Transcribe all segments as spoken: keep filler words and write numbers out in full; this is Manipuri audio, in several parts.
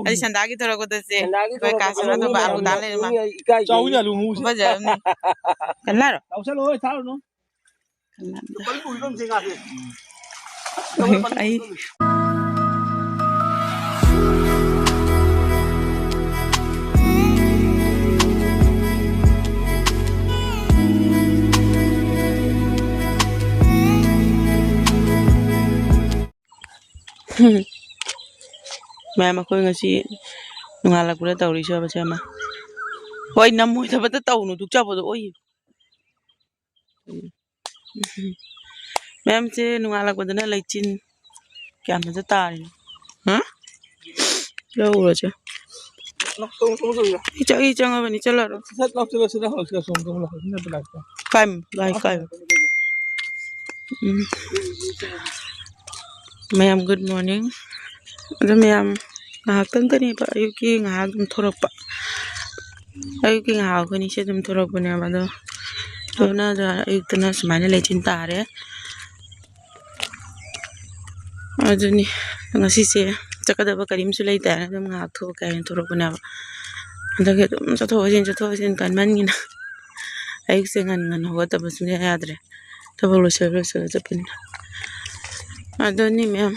ꯑꯩ ꯁꯟꯗꯥꯒꯤ ꯊꯣꯔꯛꯄꯗ ꯆꯦ, ꯁꯟꯗꯥꯒꯤ ꯑꯩꯈꯣꯏ ꯊꯣꯔꯛꯄꯗ ꯀꯥꯁꯤꯅ ꯊꯣꯛꯄ ꯑꯂꯨ ꯇꯥꯜꯂꯦ ꯃꯥ꯫ ꯃꯤ ꯏꯀꯥꯏ ꯆꯥꯎꯋꯤ ꯀꯩꯅꯤ꯫ ꯑꯂꯨ ꯃꯨꯁꯦ꯫ ꯐꯖꯕꯅꯤ꯫ ꯀꯜꯂꯔꯣ? ꯂꯧꯁꯜꯂꯣ, ꯊꯥꯔꯨꯅꯨ꯫ ꯀꯜꯂꯔꯣ? ꯂꯨꯄꯥ ꯂꯤꯁꯤꯡ ꯀꯨꯟ ꯄꯤꯔꯝꯁꯦ ꯉꯥꯁꯦ꯫ ꯑꯩ ꯃꯌꯥꯝ, ꯑꯩꯈꯣꯏ ꯉꯁꯤ ꯅꯣꯡꯉꯥꯜꯂꯛꯄꯗ ꯇꯧꯔꯤꯁꯦ ꯃꯁꯦ ꯑꯃ꯫ ꯍꯣꯏ, ꯅꯝꯃꯣꯏꯗꯕꯗ ꯇꯧꯅꯨ, ꯇꯨꯀꯠꯆꯕꯗꯣ ꯑꯣꯏ꯫ ꯃꯌꯥꯝꯁꯦ ꯅꯣꯡꯉꯥꯜꯂꯛꯄꯗꯅ ꯂꯩꯆꯤꯟ ꯀꯌꯥꯝ ꯐꯖ ꯇꯥꯔꯤꯅꯣ꯫ ꯍꯥ? ꯂꯧꯔꯁꯦ꯫ ꯏꯆꯪ, ꯏꯆꯪꯉꯕꯅꯤ, ꯆꯠꯂꯔꯣ꯫ ꯀꯥꯏ, ꯂꯥꯏ ꯀꯥꯏ꯫ ꯎꯝ꯫ ꯃꯌꯥꯝ, good morning꯫ ꯑꯗꯨ ꯃꯌꯥꯝ ꯉꯥꯏꯍꯥꯛꯇꯪꯗꯅꯦꯕ, ꯑꯌꯨꯛꯀꯤ ꯉꯥꯏꯍꯥꯛ ꯑꯗꯨꯝ ꯊꯣꯔꯛꯄ꯫ ꯑꯌꯨꯛꯀꯤ ꯉꯥꯏꯍꯥꯛ ꯑꯩꯈꯣꯏꯅꯤꯁꯦ ꯑꯗꯨꯝ ꯊꯣꯔꯛꯄꯅꯦꯕ꯫ ꯑꯗꯣ ꯑꯗꯨꯅ ꯑꯌꯨꯛꯇꯅ ꯁꯨꯃꯥꯏꯅ ꯂꯩꯆꯤꯟ ꯇꯥꯔꯦ꯫ ꯑꯗꯨꯅꯤ, ꯉꯁꯤꯁꯦ ꯆꯠꯀꯗꯕ ꯀꯔꯤꯝꯁꯨ ꯂꯩꯇꯦ ꯍꯥꯏꯅ ꯑꯗꯨꯝ ꯉꯥꯏꯍꯥꯛ ꯊꯣꯛꯀꯦ ꯍꯥꯏꯅ ꯊꯣꯛꯂꯛꯄꯅꯦꯕ꯫ ꯍꯟꯗꯛꯀꯤ ꯑꯗꯨꯝ ꯆꯠꯊꯣꯛ ꯆꯠꯁꯤꯟ, ꯆꯠꯊꯣꯛ ꯆꯠꯁꯤꯟ ꯀꯟꯃꯟꯒꯤꯅ ꯑꯌꯨꯛꯁꯦ ꯉꯟ ꯉꯟꯅ ꯍꯧꯒꯠꯇꯕ ꯁꯨꯡꯌꯥ ꯌꯥꯗ꯭ꯔꯦ, ꯊꯕꯛ ꯂꯣꯏꯁꯤꯜ ꯂꯣꯏꯁꯤꯜꯂ ꯆꯠꯄꯅꯤꯅ꯫ ꯑꯗꯨꯅꯤ ꯃꯌꯥꯝ,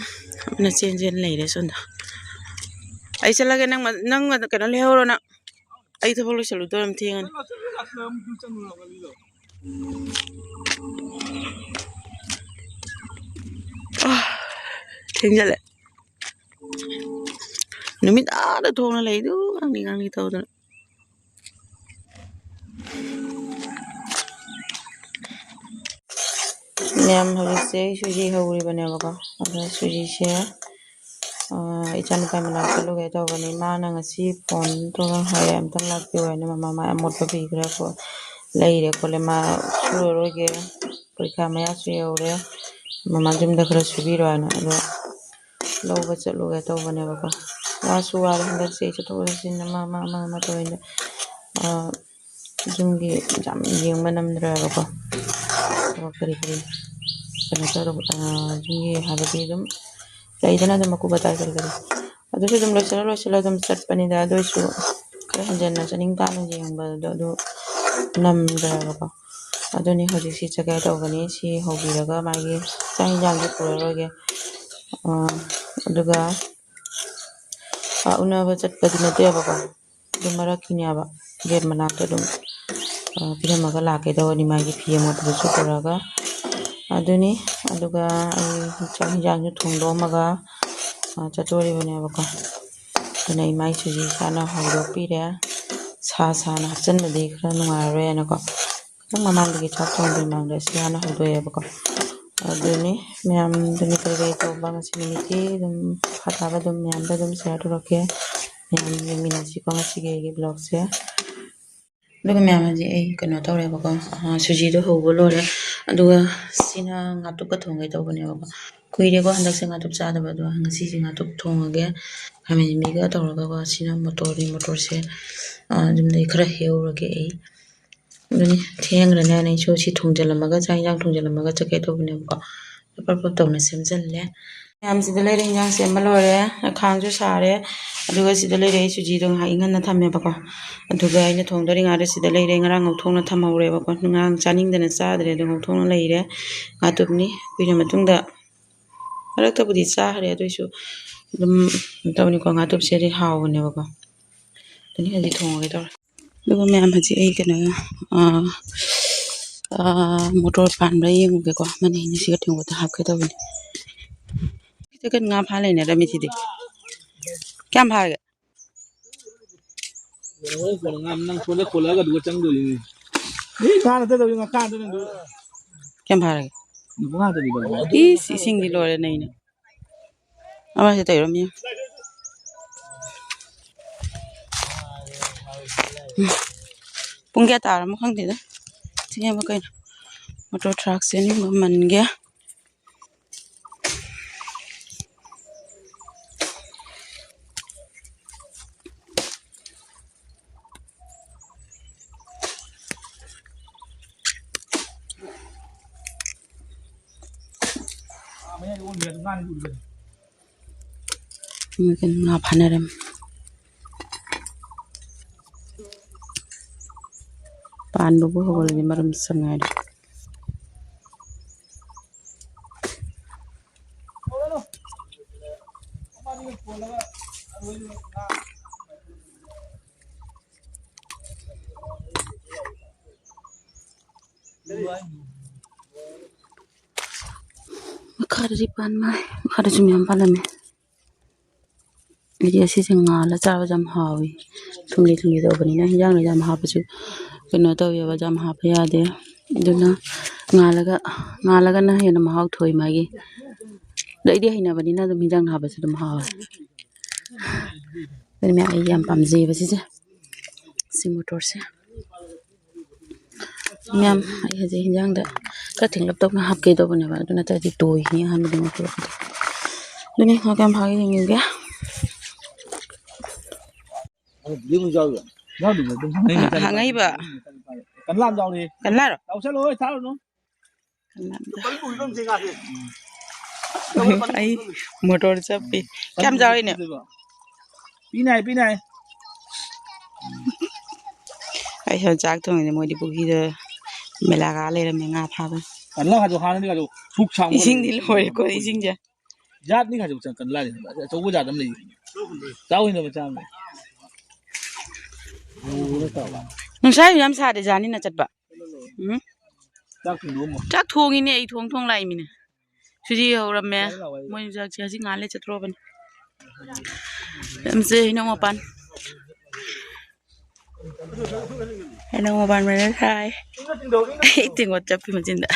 ꯑꯃꯅ ꯆꯦꯟ ꯆꯦꯟ ꯂꯩꯔꯦ ꯁꯣꯝꯗ꯫ ꯑꯩ ꯆꯠꯂꯒꯦ, ꯅꯪ ꯃ-, ꯅꯪ ꯀꯩꯅꯣ ꯂꯩꯍꯧꯔꯣ ꯅꯪ꯫ ꯑꯩ ꯊꯕꯛ ꯂꯣꯏꯁꯤꯜꯂꯨꯗꯣꯏꯔꯝ ꯊꯦꯡꯉꯅꯤ꯫ ꯑꯥ, ꯊꯦꯡꯖꯜꯂꯦ꯫ ꯅꯨꯃꯤꯠ ꯑꯥꯗ ꯊꯣꯡꯅ ꯂꯩꯗꯨ ꯉꯥꯡꯂꯤ ꯉꯥꯡꯂꯤ ꯇꯧꯗꯅ꯫ ꯃꯌꯥꯝ, ꯍꯧꯖꯤꯛꯁꯦ ꯑꯩ ꯁꯨꯖꯤ ꯍꯧꯔꯤꯕꯅꯦꯕꯀꯣ꯫ ꯑꯗꯣ ꯁꯨꯖꯤꯁꯦ, ꯑ, ꯏꯆꯥꯅꯨꯄꯥ ꯃꯅꯥꯛ ꯆꯠꯂꯨꯒꯦ ꯇꯧꯕꯅꯤ꯫ ꯃꯥꯅ ꯉꯁꯤ ꯐꯣꯟ ꯇꯧꯔꯒ ꯍꯥꯏꯔꯦ, "ꯑꯝꯇꯪ ꯂꯥꯛꯄꯤꯌꯨ" ꯍꯥꯏꯅ꯫ ꯃꯃꯥ, "ꯃꯥꯏ ꯑꯃꯣꯠꯄ ꯄꯤꯈ꯭ꯔꯦ, ꯂꯩꯔꯦ ꯈꯣꯠꯂꯦ, ꯃꯥ ꯁꯨꯔꯔꯣꯏꯒꯦ, ꯄꯔꯤꯈꯥ ꯃꯌꯥꯁꯨ ꯌꯧꯔꯦ, ꯃꯃꯥ ꯌꯨꯝꯗ ꯈꯔ ꯁꯨꯕꯤꯔꯣ" ꯍꯥꯏꯅ꯫ ꯑꯗꯣ ꯂꯧꯕ ꯆꯠꯂꯨꯒꯦ ꯇꯧꯕꯅꯦꯕꯀꯣ꯫ ꯋꯥꯁꯨ ꯋꯥꯔꯦ ꯍꯟꯗꯛꯁꯦ, ꯆꯠꯊꯣꯛ ꯆꯠꯁꯤꯟ ꯑꯃ ꯑꯃ ꯑꯃ ꯑꯃ ꯇꯧꯔꯤꯉꯩꯗ꯫ ꯑ, ꯌꯨꯝꯒꯤ ꯌꯥꯝ ꯌꯦꯡꯕ ꯅꯝꯗ꯭ꯔꯦꯕꯀꯣ꯫ ꯊꯕꯛ ꯀꯔꯤ ꯀꯔꯤ ꯀꯩꯅꯣ ꯇꯧꯔꯒ, ꯑ, ꯌꯨꯝꯒꯤ ꯍꯥꯏꯕꯗꯤ ꯑꯗꯨꯝ ꯂꯩꯗꯅ, ꯑꯗꯨꯝ ꯃꯀꯨꯞ ꯃꯇꯥ ꯀꯔꯤ ꯀꯔꯤ ꯑꯗꯨꯁꯨ ꯑꯗꯨꯝ ꯂꯣꯏꯁꯤꯜꯂ ꯂꯣꯏꯁꯤꯜꯂ ꯑꯗꯨꯝ ꯆꯠꯄꯅꯤꯗ꯫ ꯑꯗꯨ ꯑꯣꯏꯁꯨ ꯈꯔ ꯍꯦꯟꯖꯟꯅ ꯆꯠꯅꯤꯡ ꯇꯥꯅ ꯌꯦꯡꯕꯗꯣ ꯑꯗꯨ ꯅꯝꯗ꯭ꯔꯕꯀꯣ꯫ ꯑꯗꯨꯅꯤ ꯍꯧꯖꯤꯛꯁꯤ ꯆꯠꯀꯦ ꯇꯧꯕꯅꯤ꯫ ꯁꯤ ꯍꯧꯕꯤꯔꯒ ꯃꯥꯒꯤ ꯆꯥꯛ ꯌꯦꯟꯁꯥꯡꯁꯨ ꯄꯨꯔꯔꯣꯏꯒꯦ꯫ ꯑ, ꯑꯗꯨꯒ, ꯑ, ꯎꯅꯕ ꯆꯠꯄꯗꯤ ꯅꯠꯇꯦꯕꯀꯣ꯫ ꯑꯗꯨꯝ ꯃꯔꯛꯀꯤꯅꯦꯕ꯫ ꯒꯦꯠ ꯃꯅꯥꯛꯇ ꯑꯗꯨꯝ, ꯑ, ꯄꯤꯔꯝꯃꯒ ꯂꯥꯛꯀꯦ ꯇꯧꯕꯅꯤ ꯃꯥꯒꯤ ꯐꯤ ꯑꯃꯣꯠꯄꯗꯨꯁꯨ ꯄꯨꯔꯒ꯫ ꯑꯗꯨꯅꯤ꯫ ꯑꯗꯨꯒ ꯑꯩ ꯆꯥꯛ ꯌꯦꯟꯁꯥꯡꯁꯨ ꯊꯣꯡꯗꯣꯛꯑꯝꯃꯒ, ꯑ, ꯆꯠꯇꯣꯔꯤꯕꯅꯦꯕꯀꯣ꯫ ꯑꯗꯨꯅ ꯑꯩ ꯃꯥꯏ ꯁꯨꯖꯤ ꯏꯁꯥꯅ ꯍꯧꯗꯣꯛꯄꯤꯔꯦ꯫ ꯁꯥ ꯁꯥꯅ ꯍꯥꯞꯆꯤꯟꯕꯗꯤ ꯈꯔ ꯅꯨꯡꯉꯥꯏꯔꯔꯣꯏꯅꯀꯣ꯫ ꯈꯤꯇꯪ ꯃꯃꯥꯡꯗꯒꯤ ꯆꯥꯛ ꯊꯣꯡꯗ꯭ꯔꯤ ꯃꯃꯥꯡꯗ ꯁꯤ ꯍꯥꯟꯅ ꯍꯧꯗꯣꯛꯑꯦꯕꯀꯣ꯫ ꯑꯗꯨꯅꯤ ꯃꯌꯥꯝꯗꯨꯅꯤ ꯀꯔꯤ ꯀꯔꯤ ꯇꯧꯕ ꯉꯁꯤ ꯅꯨꯃꯤꯠꯀꯤ ꯑꯗꯨꯝ ꯃꯈꯥ ꯇꯥꯕ ꯑꯗꯨꯝ ꯃꯌꯥꯝꯗ ꯑꯗꯨꯝ ꯁꯤꯌꯔ ꯇꯧꯔꯛꯀꯦ꯫ ꯃꯌꯥꯝ ꯌꯦꯡꯃꯤꯟꯅꯁꯤꯀꯣ ꯉꯁꯤꯒꯤ ꯑꯩꯒꯤ ꯕ꯭ꯂꯣꯒꯁꯦ꯫ ꯑꯗꯨꯒ ꯃꯌꯥꯝ ꯍꯧꯖꯤꯛ ꯑꯩ ꯀꯩꯅꯣ ꯇꯧꯔꯦꯕꯀꯣ, ꯑ, ꯁꯨꯖꯤꯗꯣ ꯍꯧꯕ ꯂꯣꯏꯔꯦ꯫ ꯑꯗꯨꯒ ꯁꯤꯅ ꯉꯥꯇꯨꯞꯀ ꯊꯣꯡꯒꯦ ꯇꯧꯕꯅꯦꯕꯀꯣ꯫ ꯀꯨꯏꯔꯦꯀꯣ ꯍꯟꯗꯛꯁꯦ ꯉꯥꯇꯨꯞ ꯆꯥꯗꯕ, ꯑꯗꯣ ꯉꯁꯤꯁꯦ ꯉꯥꯇꯨꯞ ꯊꯣꯡꯉꯒꯦ꯫ ꯈꯥꯃꯦꯟ ꯁꯤꯟꯕꯤꯒ ꯇꯧꯔꯒꯀꯣ꯫ ꯁꯤꯅ ꯃꯣꯇꯣꯔꯅꯤ, ꯃꯣꯇꯣꯔꯁꯦ, ꯑ, ꯌꯨꯝꯗꯒꯤ ꯈꯔ ꯍꯦꯛꯎꯔꯒꯦ ꯑꯩ꯫ ꯑꯗꯨꯅꯤ ꯊꯦꯡꯈ꯭ꯔꯅꯦꯅ ꯑꯩꯁꯨ ꯁꯤ ꯊꯣꯡꯖꯤꯜꯂꯝꯃꯒ, ꯆꯥꯛ ꯏꯟꯖꯥꯡ ꯊꯣꯡꯖꯤꯜꯂꯝꯃꯒ ꯆꯠꯀꯦ ꯇꯧꯕꯅꯦꯕꯀꯣ꯫ ꯄꯠ ꯄꯠ ꯇꯧꯅ ꯁꯦꯝꯖꯤꯜꯂꯦ꯫ ꯃꯌꯥꯝꯁꯤꯗ ꯂꯩꯔꯦ, ꯏꯟꯖꯥꯡ ꯁꯦꯝꯕ ꯂꯣꯏꯔꯦ, ꯈꯥꯡꯁꯨ ꯁꯥꯔꯦ꯫ ꯑꯗꯨꯒ ꯁꯤꯗ ꯂꯩꯔꯦ ꯑꯩ ꯁꯨꯖꯤꯗꯣ ꯉꯥꯏꯍꯥꯛ ꯏꯪꯍꯟꯅ ꯊꯝꯃꯦꯕꯀꯣ꯫ ꯑꯗꯨꯒ ꯑꯩꯅ ꯊꯣꯡꯗꯣꯔꯤꯉꯩꯗ ꯁꯤꯗ ꯂꯩꯔꯦ, ꯉꯔꯥꯡ ꯉꯧꯊꯣꯛꯅ ꯊꯝꯍꯧꯔꯦꯕꯀꯣ꯫ ꯉꯔꯥꯡ ꯆꯥꯅꯤꯡꯗꯅ ꯆꯥꯗ꯭ꯔꯦ, ꯑꯗꯣ ꯉꯧꯊꯣꯛꯅ ꯂꯩꯔꯦ꯫ ꯉꯥꯇꯨꯞꯅꯤ꯫ ꯀꯨꯏꯔ ꯃꯇꯨꯡꯗ ꯃꯔꯛꯇꯕꯨꯗꯤ ꯆꯥꯈ꯭ꯔꯦ, ꯑꯗꯨ ꯑꯣꯏꯁꯨ ꯑꯗꯨꯝ ꯀꯩꯅꯣ ꯇꯧꯅꯤꯀꯣ, ꯉꯥꯇꯨꯞꯁꯦꯗꯤ ꯍꯥꯎꯕꯅꯦꯕꯀꯣ꯫ ꯑꯗꯨꯅꯤ ꯍꯧꯖꯤꯛ ꯊꯣꯡꯉꯒꯦ ꯇꯧꯔꯦ꯫ ꯑꯗꯨꯒ ꯃꯌꯥꯝ ꯍꯧꯖꯤꯛ ꯑꯩ ꯀꯩꯅꯣ, ꯑꯥ, ꯑꯥ, ꯃꯣꯇꯣꯔ ꯄꯥꯟꯕ꯭ꯔꯥ ꯌꯦꯡꯉꯨꯒꯦꯀꯣ꯫ ꯑꯃꯅꯤ ꯑꯅꯤ ꯁꯤꯒ ꯇꯦꯡꯀꯣꯠꯇ ꯍꯥꯞꯀꯦ ꯇꯧꯕꯅꯤ꯫ ꯁꯤꯗ ꯀꯩꯅꯣ ꯉꯥ ꯐꯥ ꯂꯩꯅꯔꯝꯃꯤ ꯁꯤꯗꯤ꯫ ꯀꯌꯥꯝ ꯐꯥꯔꯒꯦ? ꯅꯪ ꯁꯣꯝꯗ ꯀꯣꯜꯂꯛꯑꯒ ꯑꯗꯨꯒ ꯆꯪꯗꯣꯏꯅꯤ꯫ ꯀꯌꯥꯝ ꯐꯥꯔꯒꯦ? ꯏꯁ, ꯏꯁꯤꯡꯗꯤ ꯂꯣꯏꯔꯦ ꯅꯩꯅ꯫ ꯑꯃꯁꯦ ꯇꯧꯔꯝꯃꯤ꯫ ꯄꯨꯡ ꯀꯌꯥ ꯇꯥꯔꯃꯣ ꯈꯪꯗꯦꯗ꯫ ꯊꯦꯡꯉꯕ ꯀꯩꯅꯣ? ꯃꯣꯇꯣꯔ ꯇ꯭ꯔꯥꯛꯁꯦ ꯑꯅꯤꯒꯨꯝꯕ ꯃꯟꯒꯦ꯫ ꯉꯥ ꯐꯥꯅꯔꯝꯃꯤ꯫ ꯄꯥꯟꯕꯕꯨ ꯍꯧꯒꯠꯂꯗꯤ ꯃꯔꯨꯝ ꯆꯪꯉꯥꯏꯔꯦ꯫ ꯃꯈꯥꯗꯗꯤ ꯄꯥꯟ ꯃꯥꯜꯂꯦ꯫ ꯃꯈꯥꯗꯁꯨ ꯃꯌꯥꯝ ꯄꯥꯜꯂꯝꯃꯦ꯫ ꯑꯩꯗꯤ ꯑꯁꯤꯁꯦ ꯉꯥꯜꯂ ꯆꯥꯕꯁꯦ ꯌꯥꯝ ꯍꯥꯎꯋꯤ꯫ ꯊꯨꯝꯂꯤ ꯊꯨꯝꯂꯤ ꯇꯧꯕꯅꯤꯅ ꯍꯤꯟꯖꯥꯡꯗ ꯌꯥꯝ ꯍꯥꯞꯄꯁꯨ ꯀꯩꯅꯣ ꯇꯧꯋꯦꯕ, ꯌꯥꯝ ꯍꯥꯞꯄ ꯌꯥꯗꯦ꯫ ꯑꯗꯨꯅ ꯉꯥꯜꯂꯒ, ꯉꯥꯜꯂꯒꯅ ꯍꯦꯟꯅ ꯃꯍꯥꯎ ꯊꯣꯛꯏ ꯃꯥꯒꯤ꯫ ꯑꯗꯣ ꯑꯩꯗꯤ ꯍꯩꯅꯕꯅꯤꯅ ꯑꯗꯨꯝ ꯍꯤꯟꯖꯥꯡꯗ ꯍꯥꯞꯄꯁꯨ ꯑꯗꯨꯝ ꯍꯥꯎꯋꯦ꯫ ꯑꯗꯨꯅ ꯑꯩ ꯌꯥꯝ ꯄꯥꯝꯖꯩꯌꯦꯕ ꯁꯤꯁꯦ, ꯁꯤ ꯃꯣꯇꯣꯔꯁꯦ꯫ ꯃꯌꯥꯝ, ꯑꯩ ꯍꯧꯖꯤꯛ ꯍꯤꯟꯖꯥꯡꯗ ꯈꯔ ꯊꯦꯡꯂꯞ ꯇꯧꯅ ꯍꯥꯞꯀꯦ ꯇꯧꯕꯅꯦꯕ, ꯑꯗꯨ ꯅꯠꯇ꯭ꯔꯗꯤ ꯇꯣꯏꯈꯤꯅꯤ ꯑꯍꯥꯟꯕꯗ ꯉꯧꯊꯣꯔꯛꯄꯗ꯫ ꯑꯗꯨꯅꯦ ꯉꯥ ꯀꯌꯥꯝ ꯐꯥꯒꯦ ꯌꯦꯡꯉꯨꯒꯦ꯫ ꯌꯥꯎꯗꯕ ꯑꯗꯨꯝ ꯍꯪꯉꯛꯏꯅꯦ꯫ ꯍꯪꯉꯛꯏꯕ꯫ ꯀꯟꯂꯥ ꯑꯃ ꯌꯥꯎꯔꯤ꯫ ꯀꯟꯂꯥꯔꯣ? ꯌꯥꯎꯁꯜꯂꯣ, ꯊꯥꯔꯨꯅꯨ꯫ ꯑꯩ ꯃꯣꯇꯣꯔ ꯆꯞꯄꯤ꯫ ꯀꯌꯥꯝ ꯆꯥꯎꯔꯤꯅꯣ? ꯄꯤꯅꯥꯏ, ꯄꯤꯅꯥꯏ꯫ ꯑꯩ ꯁꯣꯝ ꯆꯥꯛ ꯊꯣꯡꯉꯤꯅꯦ, ꯃꯣꯏꯗꯤ ꯄꯨꯈ꯭ꯔꯤꯗ ꯃꯦꯂꯥ ꯀꯥ ꯂꯩꯔꯝꯃꯦ, ꯉꯥ ꯐꯥꯕ꯫ ꯀꯟꯅ ꯍꯥꯏꯗꯣ ꯍꯥꯟꯅꯗꯤ ꯀꯩꯅꯣ ꯁꯨꯛ ꯁꯥꯡꯕ ꯏꯁꯤꯡꯗꯤ ꯂꯩꯔꯝꯃꯦ꯫ ꯂꯣꯏꯔꯦꯀꯣ, ꯏꯁꯤꯡꯁꯦ꯫ ꯖꯥꯠꯅꯤ ꯀꯥꯏꯁꯨ ꯆꯪ-, ꯀꯟꯅ ꯂꯥꯛꯏ꯫ ꯑꯆꯧꯕ ꯖꯥꯠ ꯑꯃ ꯂꯩ꯫ ꯆꯥꯎ ꯍꯦꯟꯅ ꯃꯆꯥ ꯑꯃ ꯂꯩ꯫ ꯅꯨꯡꯁꯥꯁꯨ ꯌꯥꯝ ꯁꯥꯗꯦ, ꯖꯥꯅꯤꯅ ꯆꯠꯄ꯫ ꯎꯝ꯫ ꯆꯥꯛ ꯊꯣꯡꯗꯣꯛꯑꯝꯃꯣ꯫ ꯆꯥꯛ ꯊꯣꯡꯉꯤꯅꯦ ꯑꯩ, ꯊꯣꯡ ꯊꯣꯡ ꯂꯥꯛꯏꯃꯤꯅꯦ꯫ ꯁꯨꯖꯤ ꯍꯧꯔꯝꯃꯦ꯫ ꯃꯣꯏ ꯆꯥꯛꯁꯦ ꯍꯧꯖꯤꯛ ꯉꯥꯏꯍꯥꯛ ꯂꯩ ꯆꯠꯇ꯭ꯔꯣꯕꯅꯤ꯫ ꯌꯥꯝꯁꯦ ꯍꯩꯅꯧ ꯃꯄꯥꯟ꯫ ꯍꯩꯅꯧ ꯃꯄꯥꯟ ꯃꯔꯛ ꯊꯥꯏ꯫ ꯑꯩ ꯇꯦꯡꯀꯣꯠ ꯆꯞꯄꯤ ꯃꯆꯤꯟꯗ꯫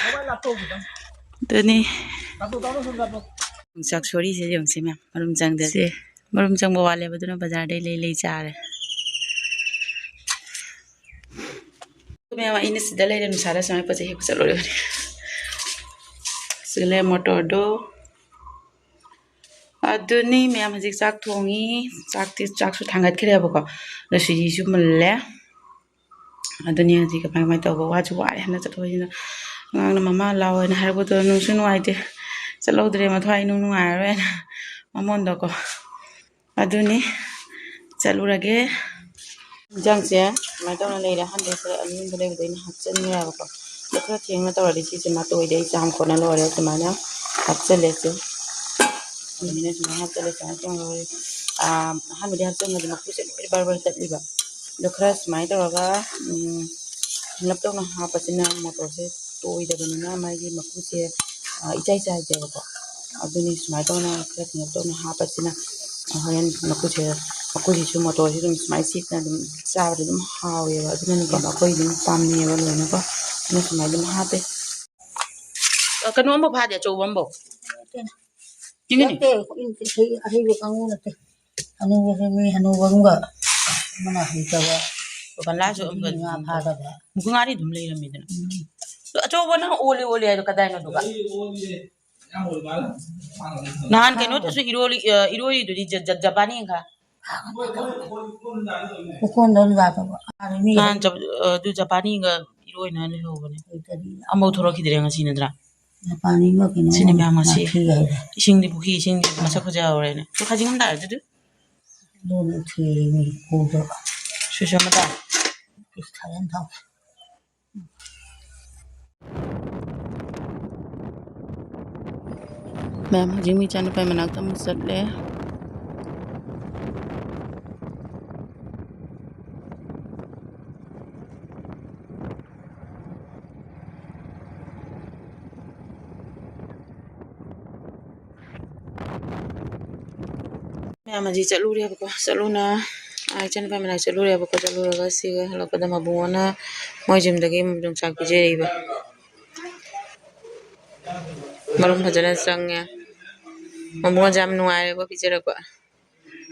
ꯑꯗꯨꯅꯤ꯫ ꯌꯣꯡꯆꯥꯛ ꯁꯣꯔꯤꯁꯦ ꯌꯦꯡꯉꯨꯁꯦ ꯃꯌꯥꯝ꯫ ꯃꯔꯨꯝ ꯆꯪꯗꯁꯦ꯫ ꯃꯔꯨꯝ ꯆꯪꯕ ꯋꯥꯠꯂꯦꯕ, ꯑꯗꯨꯅ ꯕꯖꯥꯔꯗꯩ ꯂꯩ ꯂꯩ ꯆꯥꯔꯦ꯫ ꯃꯌꯥꯝ, ꯑꯩꯅ ꯁꯤꯗ ꯂꯩꯔꯦ, ꯅꯨꯡꯁꯥꯗ ꯁꯨꯃꯥꯏꯅ ꯄꯣꯠ ꯆꯩ ꯍꯦꯛꯄ ꯆꯠꯂꯨꯔꯤꯕꯅꯤ꯫ ꯁꯤꯗ ꯂꯩꯔꯦ ꯃꯣꯇꯣꯔꯗꯣ꯫ ꯑꯗꯨꯅꯤ ꯃꯌꯥꯝ, ꯍꯧꯖꯤꯛ ꯆꯥꯛ ꯊꯣꯡꯉꯤ꯫ ꯆꯥꯛꯇꯤ, ꯆꯥꯛꯁꯨ ꯊꯥꯡꯒꯠꯈ꯭ꯔꯦꯕꯀꯣ, ꯑꯗꯣ ꯁꯤꯡꯁꯨ ꯃꯨꯜꯂꯦ꯫ ꯑꯗꯨꯅꯤ ꯍꯧꯖꯤꯛ ꯀꯃꯥꯏ ꯀꯃꯥꯏꯅ ꯇꯧꯕ, ꯋꯥꯁꯨ ꯋꯥꯔꯦ ꯍꯟꯗꯛ ꯆꯠꯊꯣꯛꯄꯁꯤꯅ꯫ ꯑꯉꯥꯡꯅ "ꯃꯃꯥ ꯂꯥꯛꯑꯣ" ꯍꯥꯏꯅ ꯍꯥꯏꯔꯛꯄꯗꯣ ꯅꯨꯡꯁꯨ ꯅꯨꯡꯉꯥꯏꯇꯦ, ꯆꯠꯍꯧꯗ꯭ꯔꯦ ꯃꯊ꯭ꯋꯥꯏ ꯏꯅꯨꯡ ꯅꯨꯡꯉꯥꯏꯔꯔꯣꯏ ꯍꯥꯏꯅ ꯃꯃꯣꯟꯗꯀꯣ꯫ ꯑꯗꯨꯅꯤ, ꯆꯠꯂꯨꯔꯒꯦ꯫ ꯏꯟꯖꯥꯡꯁꯦ ꯁꯨꯃꯥꯏꯅ ꯇꯧꯅ ꯂꯩꯔꯦ꯫ ꯑꯍꯥꯟꯕꯗ ꯈꯔ ꯑꯅꯤꯡꯕ ꯂꯩꯕꯗꯣ ꯑꯩꯅ ꯍꯥꯞꯆꯤꯟꯈ꯭ꯔꯦꯕꯀꯣ꯫ ꯑꯗꯣ ꯈꯔ ꯊꯦꯡꯅ ꯇꯧꯔꯗꯤ ꯁꯤꯁꯦ ꯃꯥ ꯇꯣꯏꯗ ꯑꯩ ꯆꯥꯝ ꯈꯣꯠꯅ ꯂꯣꯏꯔꯦ꯫ ꯑꯗꯨꯃꯥꯏꯅ ꯍꯥꯞꯆꯤꯜꯂꯦ ꯁꯦ꯫ ꯑꯗꯨꯃꯥꯏꯅ ꯁꯨꯃꯥꯏꯅ ꯍꯥꯞꯆꯤꯜꯂꯦ꯫ ꯁꯨꯃꯥꯏꯅ ꯇꯧꯔꯒ, ꯑꯥ, ꯑꯍꯥꯟꯕꯗꯤ ꯍꯥꯞꯆꯤꯟꯕꯗꯤ ꯃꯀꯨꯁꯦ ꯂꯣꯏ ꯕꯔ ꯕꯔ ꯆꯠꯂꯤꯕ꯫ ꯑꯗꯣ ꯈꯔ ꯁꯨꯃꯥꯏꯅ ꯇꯧꯔꯒ, ꯎꯝ, ꯁꯤꯡꯂꯞ ꯇꯧꯅ ꯍꯥꯞꯄꯁꯤꯅ ꯃꯣꯇꯣꯔꯁꯦ ꯇꯣꯏꯗꯕꯅꯤꯅ ꯃꯥꯒꯤ ꯃꯀꯨꯁꯦ, ꯑ, ꯏꯆꯥꯏ ꯆꯥꯏꯗꯦꯕꯀꯣ꯫ ꯑꯗꯨꯅꯤ ꯁꯨꯃꯥꯏꯅ ꯇꯧꯅ ꯈꯔ ꯁꯤꯡꯂꯞ ꯇꯧꯅ ꯍꯥꯞꯄꯁꯤꯅ, ꯑ, ꯍꯣꯔꯦꯟ ꯃꯀꯨꯁꯦ, ꯃꯀꯨꯁꯤꯁꯨ ꯃꯣꯇꯣꯔꯁꯦ ꯑꯗꯨꯝ ꯁꯨꯃꯥꯏꯅ ꯁꯤꯠꯅ ꯑꯗꯨꯝ ꯆꯥꯕꯗ ꯑꯗꯨꯝ ꯍꯥꯎꯋꯦꯕ꯫ ꯑꯗꯨꯅꯅꯦꯀꯣ ꯑꯩꯈꯣꯏ ꯑꯗꯨꯝ ꯄꯥꯝꯅꯩꯌꯦꯕ ꯂꯣꯏꯅꯀꯣ꯫ ꯑꯗꯨꯅ ꯁꯨꯃꯥꯏꯅ ꯑꯗꯨꯝ ꯍꯥꯞꯄꯦ꯫ ꯑ, ꯀꯩꯅꯣ ꯑꯃꯐꯥꯎ ꯐꯥꯗꯦ, ꯑꯆꯧꯕ ꯑꯃꯐꯥꯎ꯫ ꯅꯠꯇꯦ꯫ ꯆꯤꯡꯒꯤꯅꯤ? ꯅꯠꯇꯦ, ꯑꯍꯩ-, ꯑꯍꯩꯕ ꯀꯥꯡꯕꯨ ꯅꯠꯇꯦ꯫ ꯍꯅꯨꯕꯁꯦ ꯃꯤ ꯍꯅꯨꯕ ꯑꯃꯒ ꯑꯃꯅ ꯍꯩꯇꯕ꯫ ꯗꯨꯀꯥꯟ ꯂꯥꯁꯨ ꯑꯃꯒ ꯉꯥ ꯐꯥꯗꯕ꯫ ꯃꯨꯛ ꯉꯥꯔꯤ ꯑꯗꯨꯝ ꯂꯩꯔꯝꯃꯤꯗꯅ꯫ ꯎꯝ꯫ ꯑꯗꯣ ꯑꯆꯧꯕ ꯅꯪ ꯑꯣꯜꯂꯤ ꯑꯣꯜꯂꯤ ꯍꯥꯏꯗꯣ ꯀꯗꯥꯏꯅꯣ ꯑꯗꯨꯒ? ꯅꯍꯥꯟ ꯀꯩꯅꯣꯗꯁꯨ ꯏꯔꯣꯜꯂꯤ, ꯑ, ꯏꯔꯣꯏꯗꯨꯗꯤ ꯖ-, ꯖ-, ꯖꯄꯥꯅꯤꯒ꯫ ꯄꯨꯈꯣꯟꯗ ꯑꯗꯨꯝ ꯌꯥꯗꯕ꯫ ꯑꯥꯗ ꯃꯤ ꯅꯍꯥꯟ ꯖꯞ-, ꯑ, ꯑꯗꯨ ꯖꯄꯥꯅꯤꯒ ꯏꯔꯣꯏꯅ ꯂꯩꯍꯧꯕꯅꯦ꯫ ꯂꯩꯇꯗꯤ ꯑꯃꯐꯥꯎ ꯊꯣꯛꯂꯛꯈꯤꯗ꯭ꯔꯦ ꯉꯁꯤ ꯅꯠꯇ꯭ꯔꯥ? ꯖꯄꯥꯅꯤꯒ ꯀꯩꯅꯣ ꯁꯤꯅꯤ ꯃꯌꯥꯝ ꯉꯁꯤ꯫ ꯃꯥꯈꯤꯒ ꯍꯥꯏꯗꯣ꯫ ꯏꯁꯤꯡꯗꯤ ꯄꯨꯈ꯭ꯔꯤ ꯏꯁꯤꯡꯗꯤ ꯃꯁꯛ ꯐꯖꯍꯧꯔꯦꯅꯦ꯫ ꯑꯗꯨ ꯈꯖꯤꯡ ꯑꯃ ꯇꯥꯔꯦ ꯑꯗꯨꯗꯤ꯫ ꯑꯗꯨꯅ ꯊꯤꯔꯤꯅꯤ ꯎꯗꯕ꯫ ꯁꯨꯁ ꯑꯃ ꯇꯥꯔꯦ꯫ ꯏꯁ, ꯊꯥꯖꯟ ꯊꯝ꯫ ꯃꯌꯥꯝ ꯍꯧꯖꯤꯛ ꯃꯤ ꯏꯆꯥꯅꯨꯄꯥꯒꯤ ꯃꯅꯥꯛꯇ ꯑꯃꯨꯛ ꯆꯠꯂꯦ꯫ ꯃꯌꯥꯝ ꯑꯁꯤ ꯆꯠꯂꯨꯔꯦꯕꯀꯣ, ꯆꯠꯂꯨꯅ, ꯑꯥ, ꯏꯆꯟꯅꯨꯄꯥ ꯃꯅꯥꯛ ꯆꯠꯂꯨꯔꯦꯕꯀꯣ, ꯆꯠꯂꯨꯔꯒ ꯁꯤꯒ ꯍꯜꯂꯛꯄꯗ ꯃꯕꯨꯡꯉꯣꯅ ꯃꯣꯏ ꯖꯤꯝꯗꯒꯤ ꯌꯣꯡꯆꯥꯛ ꯄꯤꯖꯔꯛꯏꯕ꯫ ꯃꯔꯨꯝ ꯐꯖꯅ ꯆꯪꯉꯦ꯫ ꯃꯕꯨꯡꯉꯣꯁꯦ ꯌꯥꯝ ꯅꯨꯡꯉꯥꯏꯔꯦꯀꯣ ꯄꯤꯖꯔꯛꯄ꯫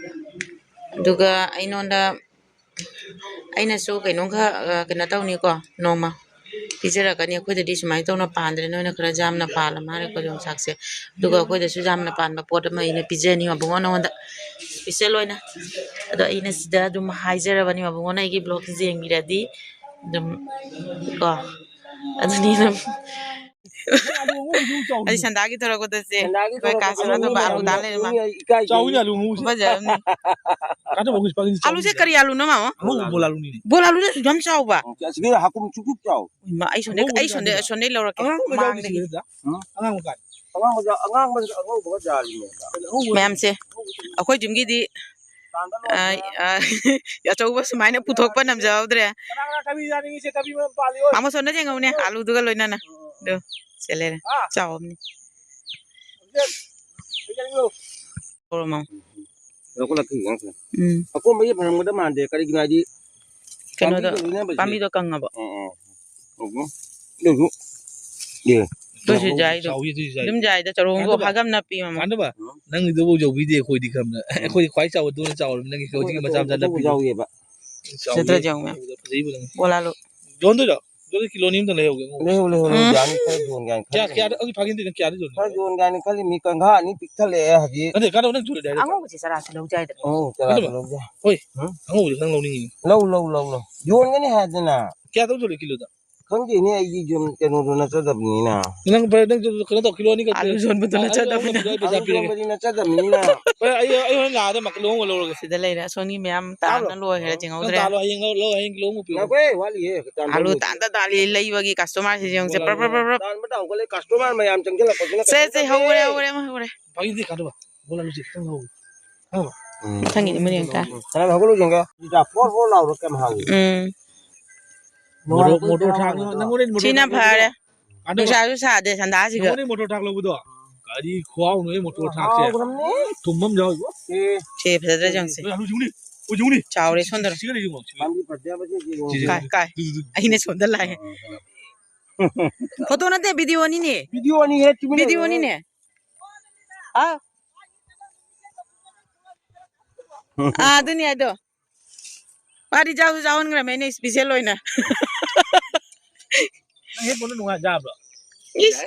ꯑꯗꯨꯒ ꯑꯩꯉꯣꯟꯗ ꯑꯩꯅꯁꯨ ꯀꯩꯅꯣꯝꯈꯛ, ꯑ, ꯀꯩꯅꯣ ꯇꯧꯅꯤꯀꯣ, ꯅꯣꯡꯃ ꯄꯤꯖꯔꯛꯀꯅꯤ꯫ ꯑꯩꯈꯣꯏꯗꯗꯤ ꯁꯨꯃꯥꯏꯅ ꯇꯧꯅ ꯄꯥꯟꯗ꯭ꯔꯦ, ꯅꯣꯏꯅ ꯈꯔ ꯌꯥꯝꯅ ꯄꯥꯜꯂ ꯃꯥꯜꯂꯦꯀꯣ ꯌꯣꯡꯆꯥꯛꯁꯦ꯫ ꯑꯗꯨꯒ ꯑꯩꯈꯣꯏꯗꯁꯨ ꯌꯥꯝꯅ ꯄꯥꯟꯕ ꯄꯣꯠ ꯑꯃ ꯑꯩꯅ ꯄꯤꯖꯅꯤ ꯃꯕꯨꯡꯉꯣ ꯅꯉꯣꯟꯗ special ꯑꯣꯏꯅ꯫ ꯑꯗꯣ ꯑꯩꯅ ꯁꯤꯗ ꯑꯗꯨꯝ ꯍꯥꯏꯖꯔꯕꯅꯤ, ꯃꯕꯨꯡꯉꯣꯅ ꯑꯩꯒꯤ vlogꯁꯦ ꯌꯦꯡꯕꯤꯔꯗꯤ ꯑꯗꯨꯝ ꯀꯣ, ꯑꯗꯨꯅꯤ ꯑꯗꯨꯝ꯫ ꯑꯩ ꯁꯟꯗꯥꯒꯤ ꯊꯣꯔꯛꯄꯗ ꯁꯦ, ꯁꯟꯗꯥꯒꯤ ꯑꯩꯈꯣꯏ ꯀꯥ ꯊꯣꯔꯛꯄꯗ ꯁꯅꯥꯇꯣꯝꯕ ꯃꯤ ꯑꯂꯨ ꯇꯥ ꯂꯩꯔꯝꯃꯦ꯫ ꯏꯀꯥꯏ꯫ ꯆꯥꯎꯋꯤꯅꯦ ꯑꯂꯨ ꯑꯉꯧꯕꯁꯦ꯫ ꯐꯖꯔꯝꯅꯤ꯫ ꯀꯥꯟꯅꯕ ꯑꯩꯈꯣꯏ ꯄꯥꯛ ꯑꯂꯨꯁꯦ ꯀꯔꯤ ꯑꯂꯨꯅꯣ, ꯃꯥꯃꯣ? ꯑꯉꯧꯕ ꯕꯣꯜ ꯑꯂꯨꯅꯤꯅꯦ꯫ ꯕꯣꯜ ꯑꯂꯨꯗꯤ ꯑꯁꯨꯛ ꯌꯥꯝ ꯆꯥꯎꯕ? ꯑꯁꯤꯗꯤ ꯍꯥꯀꯨꯝ ꯆꯨꯞ ꯆꯨꯞ ꯆꯥꯎ꯫ ꯏꯃꯥ, ꯑꯩ ꯁꯣꯝꯗꯩ, ꯑꯉꯧꯕ ꯑꯩ ꯁꯣꯝꯗꯩ, ꯀꯥꯟꯗ꯫ ꯁꯣꯝꯗꯩ ꯂꯧꯔꯛꯀꯦ, ꯑꯉꯥꯡꯕ ꯃꯥꯡꯗꯒꯤ꯫ ꯁꯤꯒꯗ꯭ꯔꯥ? ꯎꯝ? ꯑꯉꯥꯡꯕ ꯀꯥꯟꯗ꯫ ꯑꯉꯥꯡꯕꯗ, ꯑꯉꯥꯡꯕꯗ ꯑꯉꯧꯕꯒ ꯖꯥꯂꯤꯅꯦꯕ꯫ ꯑꯉꯧꯕ ꯃꯌꯥꯝꯁꯦ, ꯑꯩꯈꯣꯏ ꯌꯨꯝꯒꯤꯗꯤ, ꯇꯥꯟꯕ ꯑ, ꯂꯣꯏꯈ꯭ꯔꯦ꯫ ꯑ, ꯑꯆꯧꯕ ꯁꯨꯃꯥꯏꯅ ꯄꯨꯊꯣꯛꯄ ꯅꯝꯖꯍꯧꯗ꯭ꯔꯦ꯫ ꯀꯅꯥ ꯀꯅꯥ ꯊꯕꯤ ꯆꯥꯅꯤꯡꯉꯤꯁꯦ? ꯊꯕꯤ ꯃꯔꯝ ꯄꯥꯜꯂꯤ, ꯑꯣꯏ꯫ ꯃꯥꯃꯣ, ꯁꯣꯝꯗ ꯌꯦꯡꯉꯧꯅꯦ, ꯑꯂꯨꯗꯨꯒ ꯂꯣꯏꯅꯅ꯫ ꯑꯗꯨ, ꯁꯦ ꯂꯩꯔꯦ꯫ ꯑꯥ꯫ ꯆꯥꯎꯕꯅꯤ꯫ ꯍꯧꯖꯤꯛ, ꯍꯧꯖꯤꯛ ꯌꯦꯡꯉꯨ꯫ ꯇꯧꯔꯝꯃꯣ꯫ ꯂꯧꯈꯠꯂꯛꯈꯤꯒꯦ ꯉꯥꯛꯇꯪ꯫ ꯎꯝ꯫ ꯑꯀꯣꯝꯕꯒꯤ ꯐꯪꯉꯝꯒꯗꯕ ꯃꯥꯟꯗꯦ, ꯀꯔꯤꯒꯤꯅꯣ ꯍꯥꯏꯗꯤ ꯀꯩꯅꯣꯗꯣ, ꯄꯥꯝꯕꯤꯒ ꯂꯣꯏꯅꯕꯁꯦ꯫ ꯄꯥꯝꯕꯤꯗꯣ ꯀꯪꯉꯕ꯫ ꯑꯣ, ꯑꯣ꯫ ꯑꯣ, ꯑꯣ꯫ ꯑꯗꯨꯁꯨ, ꯑꯦ꯫ ꯑꯗꯨꯁꯨ ꯌꯥꯏꯗꯣ꯫ ꯆꯥꯎꯋꯤ, ꯑꯗꯨꯁꯨ ꯌꯥꯏ꯫ ꯑꯗꯨꯝ ꯌꯥꯏꯗ, ꯆꯔꯣꯡꯗꯣ ꯀꯥꯟꯅꯕ? ꯍꯥꯒꯝꯅ ꯄꯤ ꯃꯃꯜ꯫ ꯀꯥꯟꯅꯕ? ꯎꯝ꯫ ꯅꯪꯒꯤꯗꯨꯕꯨ ꯌꯧꯕꯤꯗꯦ ꯑꯩꯈꯣꯏꯗꯤ ꯈꯪꯕ꯭ꯔꯥ꯫ ꯎꯝ꯫ ꯑꯩꯈꯣꯏꯗꯤ ꯈ꯭ꯋꯥꯏ ꯆꯥꯎꯕꯗꯨꯅ ꯆꯥꯎꯔꯕꯅꯤ, ꯅꯪꯒꯤ ꯍꯧꯖꯤꯛꯀꯤ ꯃꯆꯥ ꯃꯆꯥ ꯑꯗꯨꯕꯨ ꯅꯞꯄꯤꯗꯨ꯫ ꯌꯥꯎꯋꯦꯕ꯫ ꯆꯥꯎꯋꯤ꯫ ꯁꯤꯠꯇ꯭ꯔꯗꯤ ꯌꯦꯡꯉꯨ꯫ ꯐꯖꯩꯕꯨ ꯅꯪ꯫ ꯕꯣꯂꯥꯂꯨ꯫ ꯌꯣꯟꯗꯣꯏꯔꯣ? ꯑꯗꯨꯗꯤ ꯀꯤꯂꯣ ꯑꯅꯤ ꯑꯝꯇ ꯂꯩꯍꯧꯒꯦ, ꯑꯉꯧꯕ꯫ ꯂꯩꯍꯧ, ꯂꯩꯍꯧ, ꯂꯩꯍꯧ, ꯎꯝ꯫ ꯌꯥꯅꯤ, ꯈꯔ ꯌꯣꯟꯒꯦ ꯍꯥꯏꯅ ꯀꯌꯥ, ꯈꯜꯂꯤꯅꯦ꯫ ꯀꯌꯥꯗ, ꯍꯧꯖꯤꯛ ꯐꯥꯒꯦ ꯅꯠꯇꯦ, ꯅꯪ ꯀꯌꯥꯗ ꯌꯣꯟꯗꯣꯏꯅꯣ? ꯈꯔ ꯌꯣꯟꯒꯦ ꯍꯥꯏꯅ ꯈꯜꯂꯤꯃꯤ, ꯀꯪꯍꯥ ꯑꯅꯤ ꯄꯤꯛꯊꯠꯂꯛꯑꯦ ꯍꯧꯖꯤꯛ꯫ ꯅꯠꯇꯦ, ꯀꯥꯟꯅꯕ ꯅꯪ ꯌꯣꯜꯂꯦ ꯍꯥꯏꯔꯦ꯫ ꯑꯉꯧꯕꯁꯦ ꯆꯔꯥꯁꯨ ꯂꯧꯖꯩꯗꯅ꯫ ꯑꯣ, ꯆꯔꯥꯁꯨ ꯀꯥꯟꯅꯕ? ꯂꯧꯖꯩ꯫ ꯍꯣꯏ, ꯎꯝ? ꯑꯉꯧꯕꯁꯦ ꯅꯪ ꯂꯧꯅꯤꯡꯉꯤ꯫ ꯂꯧ, ꯂꯧ, ꯂꯧ, ꯂꯧ꯫ ꯌꯣꯟꯒꯅꯤ ꯍꯥꯏꯗꯅ꯫ ꯀꯌꯥꯗ ꯌꯣꯜꯂꯤ ꯀꯤꯂꯣꯗ? ꯈꯪꯗꯦꯅꯦ, ꯑꯩꯗꯤ ꯌꯨꯝ ꯀꯩꯅꯣꯗꯣ ꯅꯠꯆꯗꯕꯅꯤꯅ꯫ ꯅꯪ ꯐꯔꯦ, ꯅꯪ ꯀꯩꯅꯣ ꯇꯧ, ꯀꯤꯂꯣ ꯑꯅꯤ ꯈꯛ ꯑꯂꯨ ꯄꯤꯔꯒꯦ꯫ ꯌꯣꯟꯕꯗꯣ ꯑ, ꯑ, ꯅꯠꯆꯗꯕꯅꯤꯅ꯫ ꯑ, ꯑ, ꯑꯂꯨ ꯄꯩꯁꯥ ꯄꯤꯔꯒꯦ꯫ ꯌꯣꯟꯕꯗꯤ ꯅꯠꯆꯗꯕꯅꯤꯅ꯫ ꯍꯣꯏ, ꯑꯩ, ꯑꯩ ꯍꯣꯔꯦꯟ ꯂꯥꯛꯑꯗꯤ ꯃꯀ-, ꯂꯨꯍꯣꯡꯕ ꯂꯧꯔꯒꯦ꯫ ꯁꯤꯗ ꯂꯩꯔꯦ꯫ ꯑꯁꯣꯝꯒꯤ ꯃꯌꯥꯝ ꯇꯥꯕꯅ ꯇꯥꯕ꯭ꯔꯣ? ꯂꯣꯏꯈ꯭ꯔꯦ, ꯅꯪ ꯌꯦꯡꯍꯧꯗ꯭ꯔꯦ꯫ ꯇꯥꯜꯂꯣ, ꯍꯌꯦꯡ ꯂꯧ-, ꯂꯧ-, ꯍꯌꯦꯡ ꯀꯤꯂꯣ ꯑꯃꯨꯛ ꯄꯤꯔꯛꯑꯣ꯫ ꯉꯥꯏꯈꯣꯍꯦ, ꯋꯥꯠꯂꯤꯌꯦ, ꯇꯥꯟꯕ ꯂꯣꯏꯗ꯭ꯔꯤ꯫ ꯑꯂꯨ ꯇꯥꯟꯗ ꯇꯥꯜꯂꯤ, ꯂꯩꯕꯒꯤ customer ꯁꯤ ꯌꯦꯡꯉꯨꯁꯦ꯫ ꯄ꯭ꯔꯞ, ꯄ꯭ꯔꯞ, ꯄ꯭ꯔꯞ, ꯄ꯭ꯔꯞ꯫ ꯇꯥꯟꯕꯗ ꯍꯧꯒꯠꯂꯦ, customer ꯃꯌꯥꯝ ꯆꯪꯁꯤꯜꯂꯛꯄꯁꯤꯅ ꯁꯦ, ꯀꯩꯅꯣ ꯁꯦ, ꯇꯧꯗꯦ꯫ ꯍꯧꯔꯦ, ꯍꯧꯔꯦ, ꯍꯧꯔꯦ꯫ ꯐꯥꯒꯤꯗꯤ ꯀꯥꯟꯅꯕ꯫ ꯕꯣꯂꯥ ꯂꯨꯁꯤ ꯈꯤꯇꯪ ꯂꯧꯍꯧꯒꯦ꯫ ꯈꯪꯉꯕ? ꯎꯝ꯫ ꯃꯊꯪꯒꯤꯗꯤ ꯃꯨꯟꯅ ꯌꯦꯡ ꯇꯥꯔꯦ꯫ ꯁꯅꯥ ꯍꯧꯒꯠꯂꯨ ꯌꯦꯡꯒꯦ꯫ ꯁꯤꯗ ꯐꯣꯔ ꯐꯣꯔ ꯂꯥꯎꯔ ꯀꯌꯥꯝ ꯍꯥꯎꯏ꯫ ꯎꯝ꯫ ꯃꯣꯇꯣꯔ, ꯃꯣꯇꯣꯔ ꯊꯥꯛ, ꯅꯪ ꯍꯣꯔꯦꯟ ꯃꯣꯇꯣꯔ ꯁꯤꯅ ꯊꯥꯛ ꯂꯧꯕꯗꯣ꯫ ꯐꯔꯦ꯫ ꯀꯥꯟꯅꯕ꯫ ꯅꯨꯡꯁꯥꯁꯨ ꯁꯥꯗꯦ ꯁꯟꯗꯥꯁꯤꯒ꯫ ꯅꯪ ꯍꯣꯔꯦꯟ ꯃꯣꯇꯣꯔ ꯊꯥꯛ ꯂꯧꯕꯗꯣ꯫ ꯀꯔꯤ ꯈꯨꯍꯥꯎꯅꯣꯍꯦ ꯃꯣꯇꯣꯔ ꯊꯥꯛꯁꯦ꯫ ꯍꯥꯎꯈ꯭ꯔꯕꯅꯦ꯫ ꯊꯨꯝ ꯑꯃ ꯌꯥꯎꯔꯤꯕꯣ꯫ ꯑꯦ꯫ ꯁꯦ, ꯐꯖꯗ꯭ꯔꯥ ꯌꯦꯡꯉꯨꯁꯦ꯫ ꯍꯧꯖꯤꯛ ꯎꯅꯤ꯫ ꯍꯧꯖꯤꯛ ꯎꯅꯤ꯫ ꯆꯥꯎꯔꯦ ꯁꯤ, ꯁꯤ, ꯁꯣꯟꯗꯔꯣ꯫ ꯁꯤꯒ ꯂꯩꯁꯤ ꯌꯦꯡꯉꯣ, ꯁꯤꯒ꯫ ꯄꯥꯝꯕꯤ ꯐꯖꯕꯁꯦ ꯌꯦꯡꯉꯣ꯫ ꯁꯤ, ꯁꯤ, ꯀꯥꯏ, ꯁꯤ꯫ ꯀꯥꯏ꯫ ꯑꯗꯨ, ꯑꯗꯨ, ꯑꯗꯨ꯫ ꯑꯩꯅ ꯁꯣꯝꯗ ꯂꯥꯛꯑꯦ꯫ ꯑꯥ, ꯑꯥ, ꯑꯥ꯫ ꯐꯣꯇꯣ ꯅꯠꯇꯦ, ꯚꯤꯗꯤꯑꯣꯅꯤꯅꯦ꯫ ꯚꯤꯗꯤꯑꯣꯅꯤꯍꯦ, ꯇꯨꯃꯤꯟ ꯂꯩꯌꯨꯍꯦ꯫ ꯚꯤꯗꯤꯑꯣꯅꯤꯅꯦ꯫ ꯑꯥ꯫ ꯑꯥ, ꯑꯗꯨꯅꯤ ꯍꯥꯏꯗꯣ꯫ ꯃꯥꯗꯤ ꯆꯥꯎꯁꯨ ꯆꯥꯎꯍꯟꯈ꯭ꯔꯕꯅꯦ ꯑꯩꯅ special ꯑꯣꯏꯅ꯫ ꯅꯪ ꯍꯦꯠ ꯐꯣꯟꯗꯣ ꯅꯨꯡꯉꯥꯏ ꯌꯥꯕ꯭ꯔꯣ? ꯏꯁ꯫